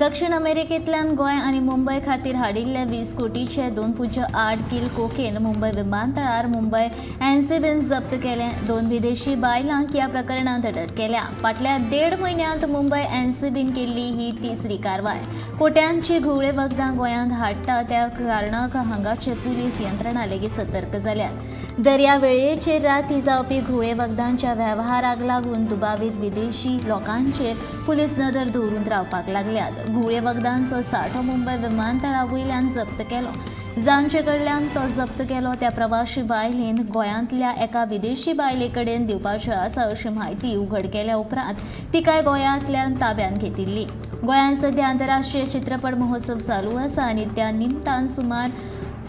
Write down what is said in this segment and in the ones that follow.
दक्षिण अमेरिकेंतल्यान गोंय आनी मुंबय खातीर हाडिल्ले 20 कोटीचे 2.8 किल कोकेन मुंबय विमानतळार मुंबय एनसीबीन जप्त केलें. 2 विदेशी बायलांक ह्या प्रकरणांत अटक केल्या. फाटल्या 1.5 म्हयन्यांत मुंबय एनसीबीन केल्ली ही तिसरी कारवाय. कोट्यांची घुंवळे वखदां गोंयांत हाडटा त्या कारणाक हांगाचे पुलीस यंत्रणा लेगीत सतर्क जाल्यात. दर्यावेळेचेर राती जावपी घुंवळे वखदांच्या वेव्हाराक लागून दुबावीत विदेशी लोकांचेर पुलीस नदर दवरून रावपाक लागल्यात. घुंवळे वखदांचो साठो मुंबय विमानतळा वयल्यान जप्त केलो. जांचे कडल्यान तो जप्त केलो त्या प्रवाशी बायलेन गोंयांतल्या एका विदेशी बायले कडेन दिवपाची आसा अशी म्हायती उघड केल्या उपरांत तिकाय गोंयांतल्यान ताब्यांत घेतिल्ली. गोंयांत सध्या आंतरराष्ट्रीय चित्रपट महोत्सव चालू आसा आनी त्या निमतान सुमार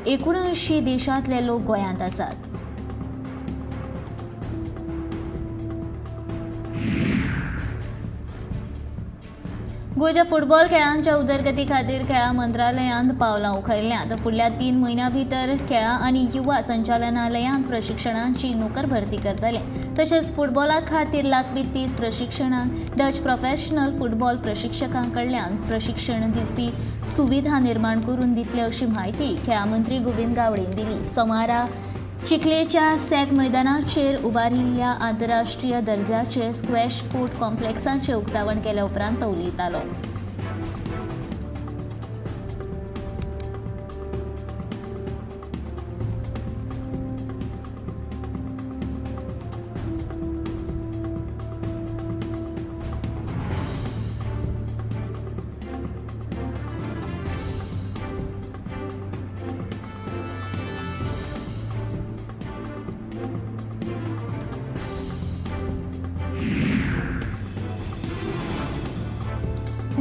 79 देशांतले लोक गोंयांत आसात. गोंयच्या फुटबॉल खेळांच्या उदरगती खातीर खेळां मंत्रालयान पावलां उखल्ल्यांत. फुडल्या 3 म्हयन्यां भितर खेळां आनी युवा संचालनालयांत प्रशिक्षणांची नोकर भरती करतले. तशेंच फुटबॉला खातीर लागपी 30 प्रशिक्षणांक डच प्रोफेशनल फुटबॉल प्रशिक्षकां कडल्यान प्रशिक्षण दिवपी सुविधा निर्माण करून दितले अशी म्हायती खेळां मंत्री गोविंद गावडेन दिली. सोमारा चिखलेच्या सॅक मैदानाचेर उबारिल्ल्या आंतरराष्ट्रीय दर्जाचे स्क्वॅश कोर्ट कॉम्प्लेक्साचें उक्तावण केल्या उपरांत तो उलयतालो.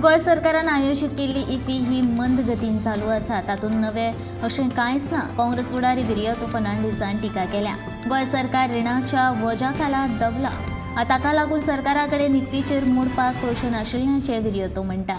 गोंय सरकारान आयोजीत केल्ली इफी ही मंद गतीन चालू आसा. तातूंत नवें अशें कांयच ना. काँग्रेस फुडारी विरियातो फर्नांडीसान टिका केल्या. गोंय सरकार रिणाच्या वजा खाला दबला, ताका लागून सरकारा कडेन इफ्फीचेर मोडपाक पयशे नाशिल्ल्याचें विरियातो म्हणटा.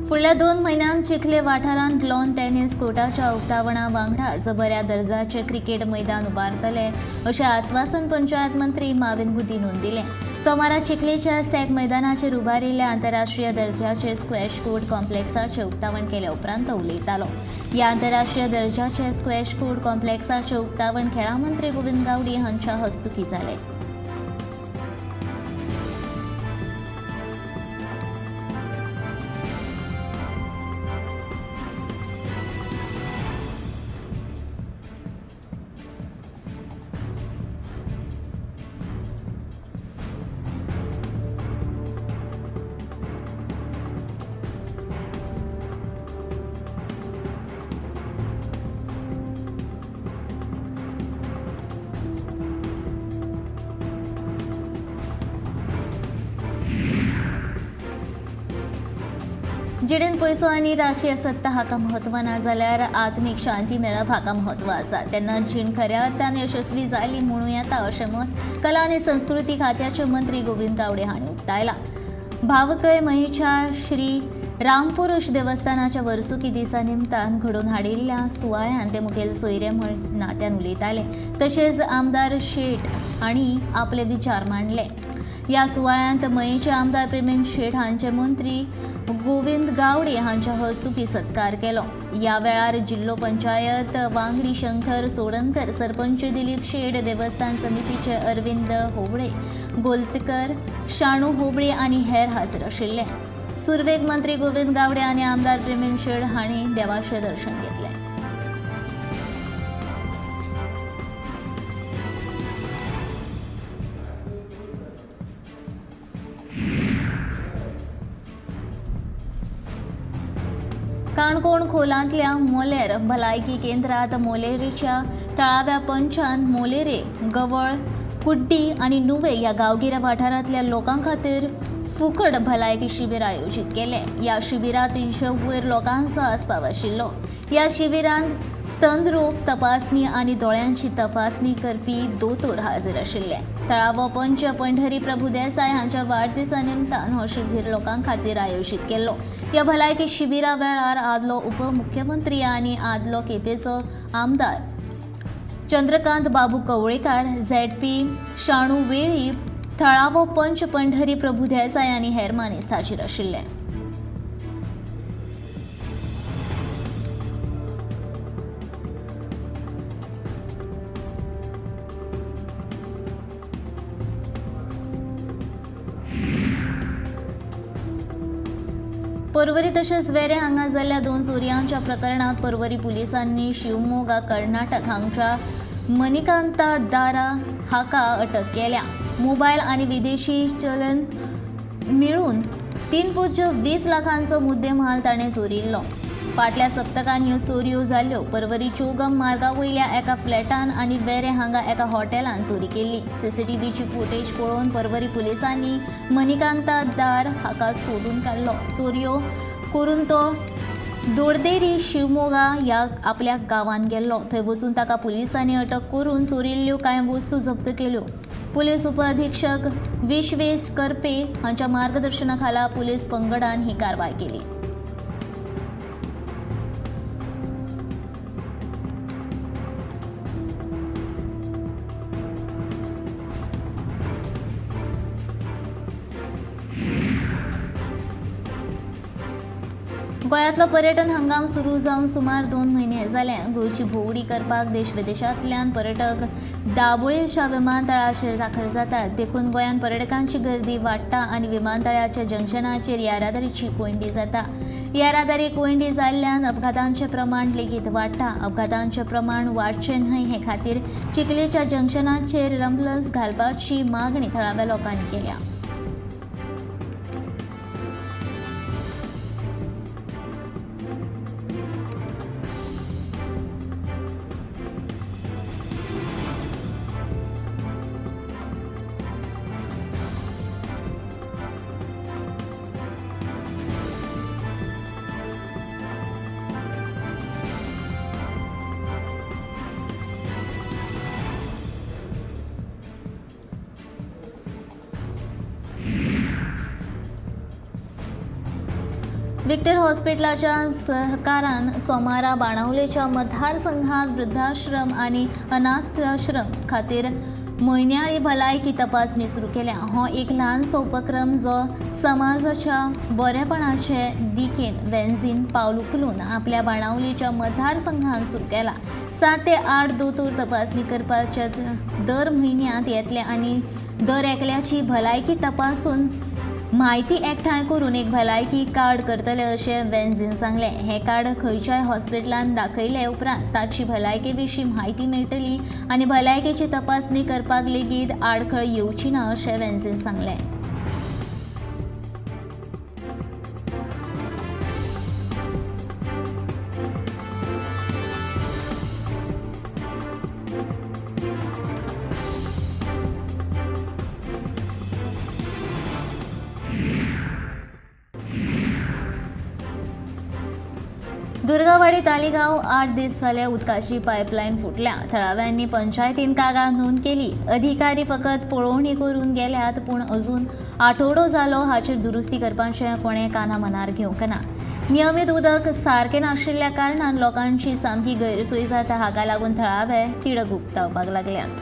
फुडल्या 2 म्हयन्यांत चिखले वाठारांत लॉन टेनिस कोर्टाच्या उक्तावणा वांगडाच बऱ्या दर्जाचे क्रिकेट मैदान उबारतले अशें आस्वासन पंचायत मंत्री माविन गुदिन्होन दिलें. सोमारा चिखलेच्या सॅक मैदानाचेर उबारिल्ल्या आंतरराष्ट्रीय दर्जाचे स्क्वॅश कोर्ट कॉम्प्लेक्साचें उक्तावण केल्या उपरांत तो उलयतालो. ह्या आंतरराष्ट्रीय दर्जाचे स्क्वॅश कोर्ट कॉम्प्लेक्साचें उक्तावण खेळां मंत्री गोविंद गावडे हांच्या हस्तुकीं जालें. जिणेंत पयसो आनी राजकीय सत्ता हाका म्हत्व ना जाल्यार आत्मीक शांती मेळप हाका म्हत्व आसा. तेन्ना जीण खऱ्या अर्थान यशस्वी जाली म्हणूं येता अशें मत कला आनी संस्कृती खात्याचे मंत्री गोविंद गावडे हांणी उक्तायलां. भावकय मयेच्या श्री रामपुरुष देवस्थानाच्या वर्सुकी दिसा निमतान घडोवन हाडिल्ल्या सुवाळ्यान ते मुखेल सोयरे म्हूण नात्यान उलयताले. तशेंच आमदार शेट हांणी आपले विचार मांडले. ह्या सुवाळ्यांत मयेचे आमदार प्रेमेंद्र शेट हांचे मंत्री गोविंद गावडे हांच्या हस्तुकीं सत्कार केलो. ह्या वेळार जिल्लो पंचायत वांगडी शंकर सोडणकर, सरपंच दिलीप शेट, देवस्थान समितीचे अरविंद होबळे गोलतकर, शाणू होबळे आनी हेर हाजीर आशिल्ले. सुरवेक मंत्री गोविंद गावडे आनी आमदार प्रेमेंद्र शेट हांणी देवाचें दर्शन घेतलें. काणकोण खोलांतल्या मोलेर भलायकी केंद्रात मोलेरीच्या तळाव्या पंचान मोलेरे, गवळ, कुड्डी आनी नुवे ह्या गांवगिऱ्या वाठारांतल्या लोकां खातीर फुकट भलायकी शिबीर आयोजीत केलें. ह्या शिबिरांत 300 वयर लोकांचो आस्पाव आशिल्लो. ह्या शिबिरांत स्तनरोग तपासणी आनी दोळ्यांची तपासणी करपी दोतोर हाजीर आशिल्ले. तळावो पंच पंढरी प्रभुदेसाय हांच्या वाडदिसा निमतान हो शिबीर लोकां खातीर आयोजीत केल्लो. ह्या भलायकी शिबिरा वेळार आदलो उपमुख्यमंत्री आनी आदलो केपेंचो आमदार चंद्रकांत बाबू कवळेकार, झेडपी शाणू वेळीप, थळावो पंच पंढरी प्रभुदेसाय आनी हेर मानेस्त हाजीर आशिल्ले. पर्वरी तशेंच वेरें हांगा जाल्ल्या 2 चोरयांच्या प्रकरणांत पर्वरी पुलिसांनी शिवमोगा कर्नाटक हांगच्या मणिकांता दारा हाका अटक केल्या. मोबायल आनी विदेशी चलन मेळून 3.20 लाखांचो मुद्देमाल ताणें चोरिल्लो. फाटल्या सप्तकान ह्यो चोरयो जाल्यो. पर्वरी चोगम मार्गा वयल्या एका फ्लॅटान आनी वेरें हांगा एका हॉटेलान चोरी केल्ली. सीसीटीव्हीची फुटेज पळोवन पर्वरी पुलिसांनी मणिकांता दार हाका सोदून काडलो. चोरयो करून तो दोडदेरी शिवमोगा ह्या आपल्या गांवान गेल्लो. थंय वचून ताका पुलिसांनी अटक करून चोरिल्ल्यो कांय वस्तू जप्त केल्यो. पुलीस उपअधीक्षक विश्वेश करपे हांच्या मार्गदर्शना खाला पुलीस पंगडान ही कारवाय केली. गोंयांतलो पर्यटन हंगाम सुरू जावन सुमार 2 म्हयने जाले. गोंयची भोंवडी करपाक देश विदेशांतल्यान पर्यटक दाबोळेच्या विमानतळाचेर दाखल जातात. देखून गोंयांत पर्यटकांची गर्दी वाडटा आनी विमानतळाच्या जंक्शनाचेर येरादारीची कोंयडी जाता. येरादारी कोंयडी जाल्ल्यान अपघातांचें प्रमाण लेगीत वाडटा. अपघातांचें प्रमाण वाडचें न्हय हे खातीर चिखलेच्या जंक्शनाचेर रंपलस घालपाची मागणी थळाव्या लोकांनी केल्या. विक्टर हॉस्पिटलाच्या सहकारान सोमारा बाणावलेच्या मतदारसंघात वृद्धाश्रम आनी अनाथाश्रम खातीर म्हयन्याळी भलायकी तपासणी सुरू केल्या. हो एक ल्हानसो उपक्रम जो समाजाच्या बरेपणाचे दिकेन वेन्झीन पावल उखलून आपल्या बाणावलेच्या मतदारसंघात सुरू केला. 7 ते 8 दोतोर तपासणी करपाच्या दर म्हयन्यांत येतले आनी दर एकल्याची भलायकी तपासून म्हायती एकठांय करून एक भलायकी कार्ड करतले अशें वेन्झीन सांगलें. हें कार्ड खंयच्याय हॉस्पिटलान दाखयले उपरांत ताची भलायके विशीं म्हायती मेळटली आनी भलायकेची तपासणी करपाक लेगीत आडखळ येवची ना अशें वेन्झीन सांगलें. दुर्गावाडी तालिगांव 8 दीस जाले उदकाची पायपलायन फुटल्या. थळाव्यांनी पंचायतीन कागाळ नोंद केली. अधिकारी फकत पळोवणी करून गेल्यात, पूण अजून आठवडो जालो हाचेर दुरुस्ती करपाचें कोणें काना मनार घेवंक ना. नियमीत उदक सारकें नाशिल्ल्या कारणान लोकांची सामकी गैरसोय जाता. हाका लागून थळावे तिडक उक्तावपाक लागल्यात.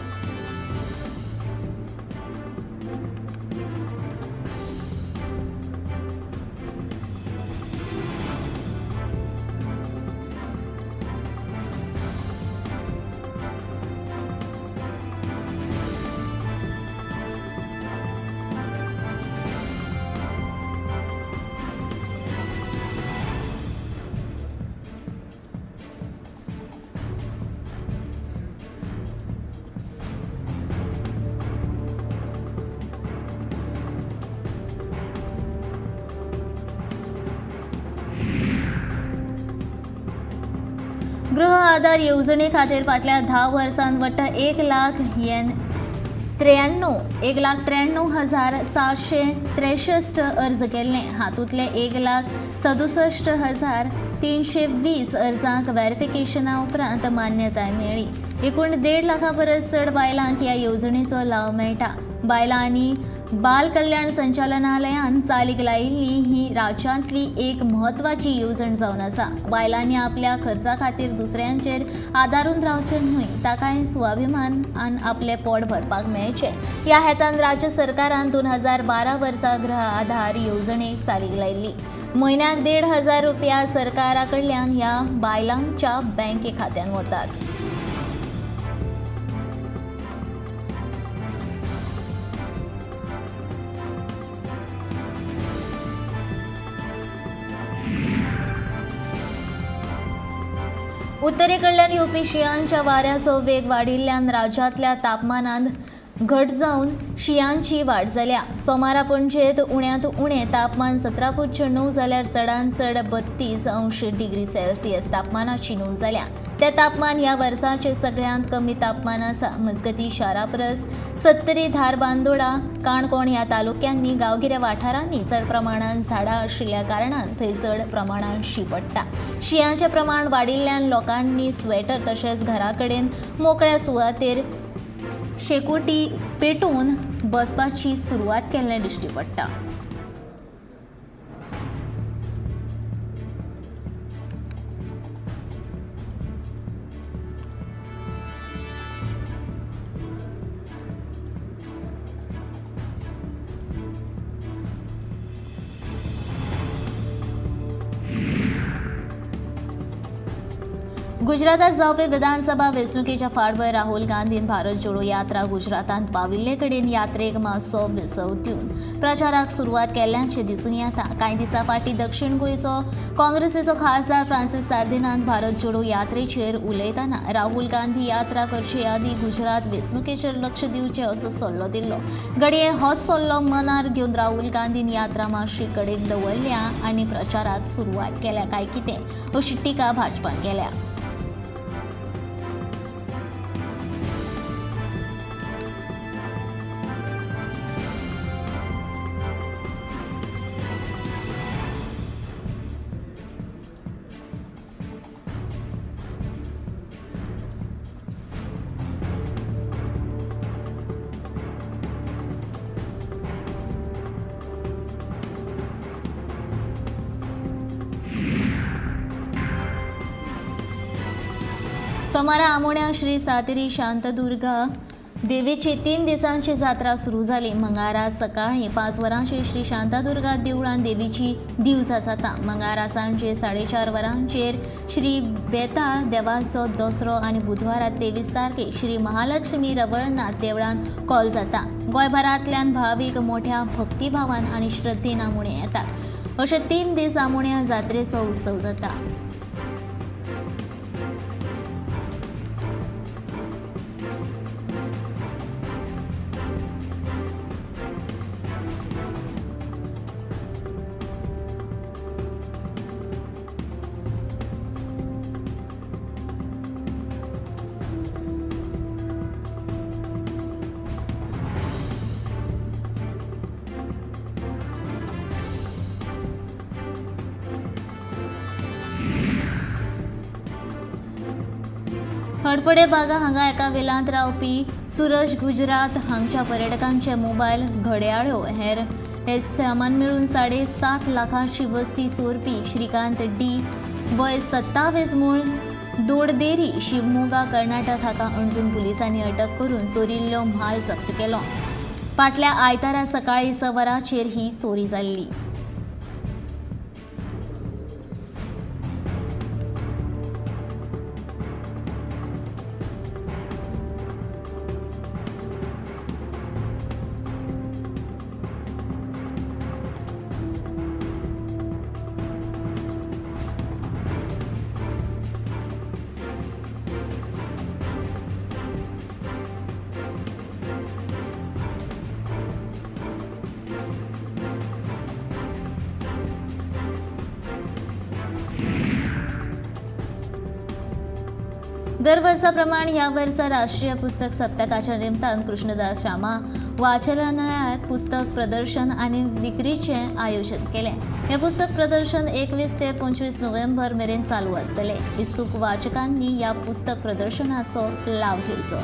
आधार येवजणे खातीर फाटल्या 10 वर्सांत वट्ट 1,93,763 अर्ज केल्ले. हातूंतले 1,67,320 अर्जांक व्हेरिफिकेशना उपरांत मान्यताय मेळ्ळी. एकूण 1.5 लाखां परस चड बायलांक ह्या येवजणेचो लाव मेळटा. बायलां आनी बाल कल्याण संचालनालयान चालीक लायिल्ली ही राज्यांतली एक म्हत्वाची येवजण जावन आसा. बायलांनी आपल्या खर्चा खातीर दुसऱ्यांचेर आदारून रावचें न्हय, ताकाय स्वाभिमान आनी आपलें पोट भरपाक मेळचें ह्या हेतान राज्य सरकारान 2012 वर्सा गृह आधार येवजणेक चालीक लायिल्ली. म्हयन्याक 1,500 रुपया सरकारा कडल्यान ह्या बायलांच्या बँके खात्यान वतात. उत्तरेकडल्यान येवपी शियांच्या वाऱ्याचो वेग वाडिल्ल्यान राज्यांतल्या तापमानांत घट जावन शियांची वाड जाल्या. सोमारा पणजेंत उण्यांत उणें तापमान 17.9 जाल्यार चडांत चड 32 अंश डिग्री सेल्सियस तापमानाची नोंद जाल्या. तें तापमान ह्या वर्साचें सगळ्यांत कमी तापमान आसा. मजगतीं शारा परस सत्तरी, धारबांदोडा, काणकोण ह्या तालुक्यांनी गांवगिऱ्या वाठारांनी चड प्रमाणांत झाडां आशिल्ल्या कारणान थंय चड प्रमाणांत शी पडटा. शियांचें प्रमाण वाडिल्ल्यान लोकांनी स्वेटर तशेंच घरा कडेन मोकळ्या सुवातेर शेकोटी पेटोवन बसपाची सुरवात केल्लें दिश्टी पडटा. गुजरातात जावपी विधानसभा वेंचणुकेच्या फाटभर राहुल गांधीन भारत जोडो यात्रा गुजरातांत पाविल्ले कडेन यात्रेक मातसो विसव दिवन प्रचाराक सुरवात केल्ल्याचें दिसून येता. कांय दिसां फाटीं दक्षिण गोंयचो काँग्रेसीचो खासदार फ्रांसीस सार्दिनान भारत जोडो यात्रेचेर उलयतना राहुल गांधी यात्रा करचे आदीं गुजरात वेंचणुकेचेर लक्ष दिवचें असो सल्लो दिल्लो. घडये होच सल्लो मनार घेवन राहुल गांधीन यात्रा मातशी कडेक दवरल्या आनी प्रचाराक सुरवात केल्या काय कितें अशी टिका भाजपान केल्या. सोमारा आमोण्या श्री सातेरी शांतदुर्गा देवीची 3 दिसांची जात्रा सुरू जाली. मंगळारा सकाळी 5 वरांचेर श्री शांतादुर्गा देवळान देवीची दिवजा जाता. मंगळारा सांजे 4:30 वरांचेर श्री बेताळ देवाचो दसरो आनी बुधवारा 23 तारखेक श्री महालक्ष्मी रवळनाथ देवळान कॉल जाता. गोंयभरांतल्यान भावीक मोठ्या भक्तिभावान आनी श्रद्धेन आमोण्या येतात. अशे 3 दीस आमोण्या जात्रेचो उत्सव जाता. हडफडे बागा हांगा एका वेलांत रावपी सूरज गुजरात हांगच्या पर्यटकांचे मोबायल, घड्याळ्यो हेर हे सामान मेळून 7.5 लाखांची वस्ती चोरपी श्रीकांत डी वय 27 मूळ दोडदेरी शिवमोगा कर्नाटक हाका अंजूण पुलिसांनी अटक करून चोरिल्लो म्हाल जप्त केलो. फाटल्या आयतारा सकाळी 6 वरांचेर ही चोरी जाल्ली. दर वर्सा प्रमाण ह्या वर्सा राष्ट्रीय पुस्तक सप्तकाच्या निमतान कृष्णदास शामा वाचनालयात पुस्तक प्रदर्शन आनी विक्रीचें आयोजन केलें. हें पुस्तक प्रदर्शन 21 ते 25 नोव्हेंबर मेरेन चालू आसतलें. इत्सूक वाचकांनी ह्या पुस्तक प्रदर्शनाचो लाव घेवचो.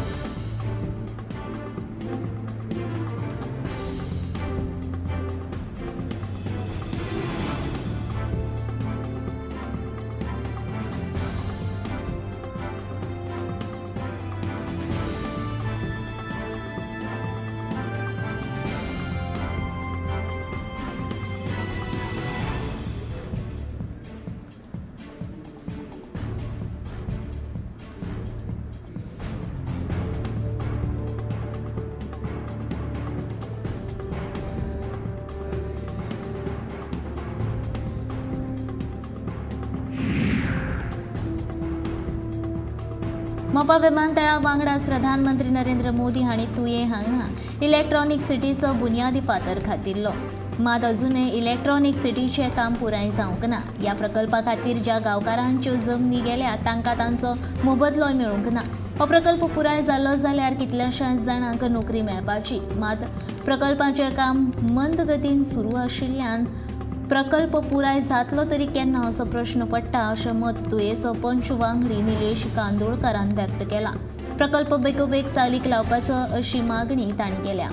मोपा विमानतळा वांगडाच प्रधानमंत्री नरेंद्र मोदी हांणी तुयें हांगा इलेक्ट्रॉनिक सिटीचो बुन्यादी फातर घातिल्लो. मात अजूनय इलेक्ट्रॉनिक सिटीचें काम पुराय जावंक ना. ह्या प्रकल्पा खातीर ज्या गांवकारांच्यो जमनी गेल्या तांकां तांचो मोबदलोय मेळूंक ना. हो प्रकल्प पुराय जालो जाल्यार कितल्याशाच जाणांक नोकरी मेळपाची. मात प्रकल्पाचें काम मंद गतीन सुरू आशिल्ल्यान प्रकल्प पुराय जातलो तरी केन्ना असो प्रश्न पडटा अशें मत तुयेचो पंच वांगडी निलेश कांदोळकारान व्यक्त केला. प्रकल्प बेगोबेग चालीक लावपाचो अशी मागणी तांणी केल्या.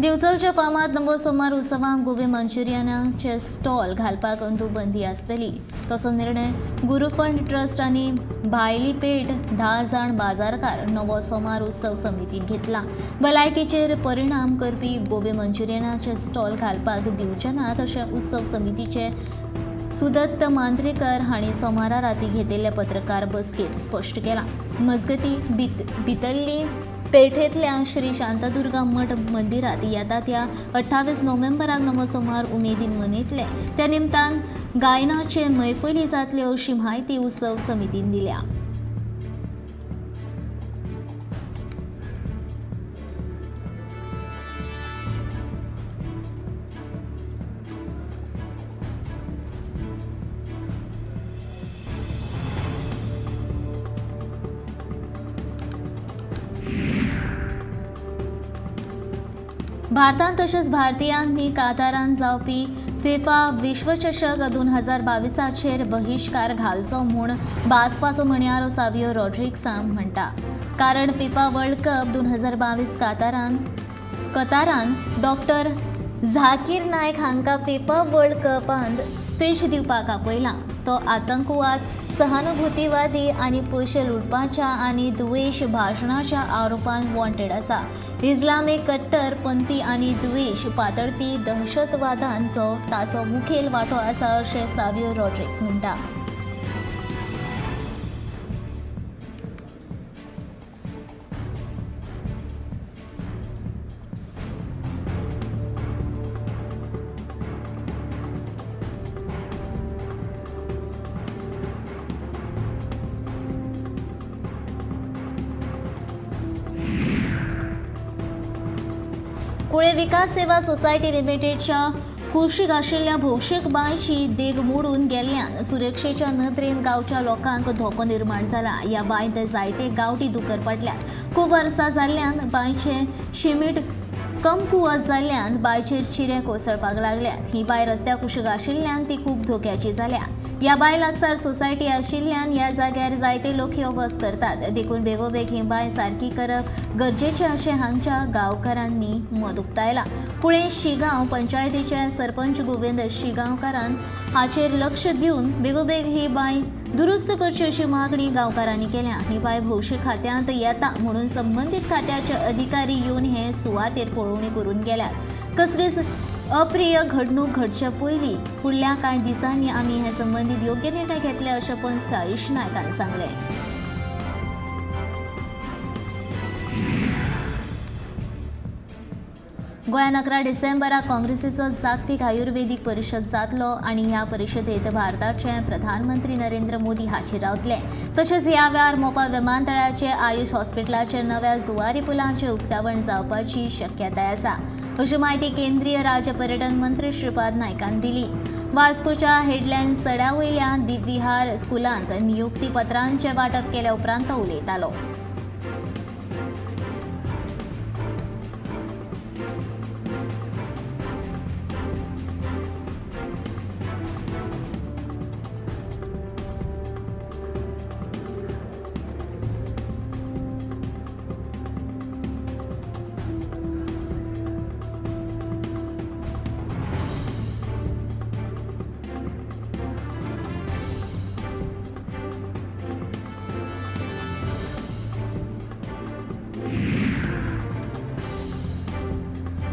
दिवचलच्या फामाद नवो सोमार उत्सवांक गोबी मंचुरियनाचे स्टॉल घालपाक अंदू बंदी आसतली. तसो निर्णय गुरुफंड ट्रस्ट आनी भायली पेठ 10 जाण बाजारकार नवो सोमार उत्सव समितीन घेतला. भलायकीचेर परिणाम करपी गोबी मंचुरियनाचे स्टॉल घालपाक दिवचे नात अशें उत्सव समितीचे सुदत्त मांद्रेकर हांणी सोमारा राती घेतिल्ले पत्रकार बसकेंत स्पश्ट केलां. मजगती भितरली पेठेंतल्या श्री शांतादुर्गा मठ मंदिरात येता त्या 28 नोव्हेंबराक नवो सोमार उमेदीन मनयतले. त्या निमतान गायनाचे मैफली जातल्यो अशी म्हायती उत्सव समितीन दिल्या. भारतांत तशेंच भारतीयांनी कातारान जावपी फिफा विश्वचषक 2022 बहिश्कार घालचो म्हूण भाजपाचो म्हणयारो सावियो रॉड्रिग्सान म्हणटा. कारण फिफा वर्ल्ड कप 2022 कतारान डॉक्टर झाकीर नायक हांकां फिफा वर्ल्ड कपांत स्पीच दिवपाक आपयला. तो आतंकवाद, सहानुभूतीवादी आनी पयशे लुटपाच्या आनी द्वेश भाशणाच्या आरोपान वॉन्टेड आसा. इस्लामिक कट्टरपंथी आनी द्वेश पातळपी दहशतवादांचो ताचो मुखेल वांटो आसा अशें सावियो रॉड्रिग्स म्हणटा. कुळे विकास सेवा सोसायटी लिमिटेडच्या कुशीक आशिल्ल्या भौशीक बांयची देग मोडून गेल्ल्यान सुरक्षेच्या नदरेन गांवच्या लोकांक धोको निर्माण जाला. ह्या बांयत जायते गांवठी दुकर पडल्यात. खूब वर्सां जाल्ल्यान बांयचें शिमीट कमकुवत जाल्ल्यान बांयचेर चिरे कोसळपाक लागल्यात. ही बांय रस्त्या कुशीक आशिल्ल्यान ती खूब धोक्याची जाल्या. ह्या बांय लागसार सोसायटी आशिल्ल्यान ह्या जाग्यार जायते लोक यो वच करतात. देखून बेगोबेग ही बांय सारकी करप गरजेचें अशें हांगच्या गांवकारांनी मत उक्तायलां. कुळे शिगांव पंचायतीचे सरपंच गोविंद शिगांवकारान हाचेर लक्ष दिवन बेगोबेग ही बांय दुरुस्त करची अशी मागणी गांवकारांनी केल्या. ही बांय भौशीक खात्यांत येता म्हणून संबंदीत खात्याचे अधिकारी येवन हे सुवातेर पळोवणी करून गेल्यात. कसलीच अप्रिय घडणूक घडचे पयलीं फुडल्या कांय दिसांनी आमी हे संबंदीत योग्य निर्णय घेतले अशें पंच साईश नायकान सांगलें. गोंयांत 11 डिसेंबराक काँग्रेसीचो जागतीक आयुर्वेदीक परिशद जातलो आनी ह्या परिशदेत भारताचे प्रधानमंत्री नरेंद्र मोदी हाजीर रावतले. तशेंच ह्या वेळार मोपा विमानतळाचे आयुष हॉस्पिटलाचे नव्या जुवारी पुलांचे उक्तावण जावपाची शक्यताय आसा, अशी म्हायती केंद्रीय राज्य पर्यटन मंत्री श्रीपाद नायकान दिली. वास्कोच्या हेडलँड सड्या वयल्या दिव्विहार स्कुलांत नियुक्ती पत्रांचे वांटप केल्या उपरांत तो उलयतालो.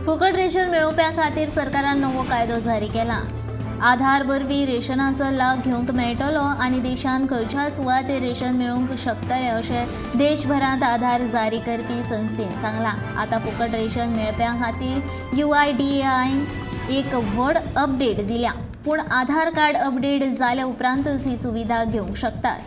फुकट रेशन मेळोवप्या खातीर सरकारान नवो कायदो जारी केला. आधार वरवीं रेशनाचो लाव घेवंक मेळटलो आनी देशांत खंयच्या सुवातेर रेशन मेळोवंक शकतले अशें देशभरांत आधार जारी करपी संस्थेन सांगलां. आतां फुकट रेशन मेळप्यां खातीर UIDAIन एक व्हड अपडेट दिल्या, पूण आधार कार्ड अपडेट जाल्या उपरांतच ही सुविधा घेवंक शकतात.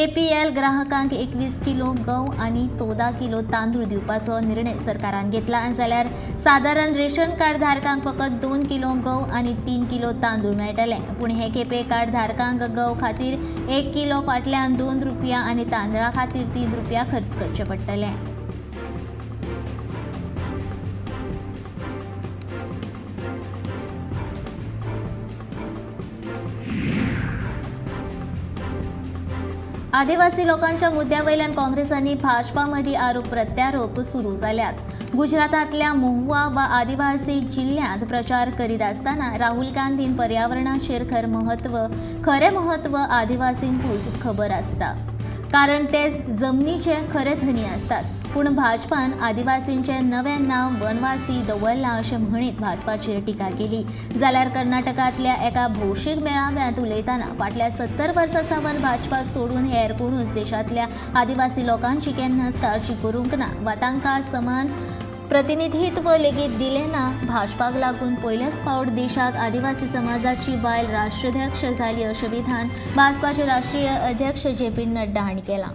APL ग्राहकांक 21 किलो गंव आनी 14 किलो तांदूळ दिवपाचो निर्णय सरकारान घेतला, जाल्यार सादारण रेशन कार्ड धारकांक फकत 2 किलो गंव आनी 3 किलो तांदूळ मेळटले. पूण हे खेपे कार्ड धारकांक गंव खातीर 1 किलो फाटल्यान 2 रुपया आनी तांदळा खातीर 3 रुपया खर्च करचे पडटले. आदिवासी लोकांच्या मुद्द्यावयल्यान काँग्रेस आनी भाजपा मदीं आरोप प्रत्यारोप सुरू जाल्यात. गुजरातांतल्या महुआ वा आदिवासी जिल्ल्यांत प्रचार करीत आसतना राहुल गांधीन पर्यावरणाचेर खरें म्हत्व आदिवासींकूच खबर आसता, कारण ते जमनीचे खरे धनी आसतात. पूण भाजपान आदिवासींचें नवें नांव वनवासी दवरलां अशें म्हणीत भाजपाचेर टिका केली. जाल्यार कर्नाटकांतल्या एका भौशीक मेळाव्यांत उलयतना फाटल्या 70 वर्सां सावन भाजपा सोडून हेर कोणूच देशांतल्या आदिवासी लोकांची केन्नाच काळजी करूंक ना वा तांकां समान प्रतिनिधित्व लेगीत दिलें ना. भाजपाक लागून पयल्याच फावट देशाक आदिवासी समाजाची बायल राष्ट्राध्यक्ष जाली अशें विधान भाजपाचे राष्ट्रीय अध्यक्ष जे.पी. नड्डा हांणी केलां.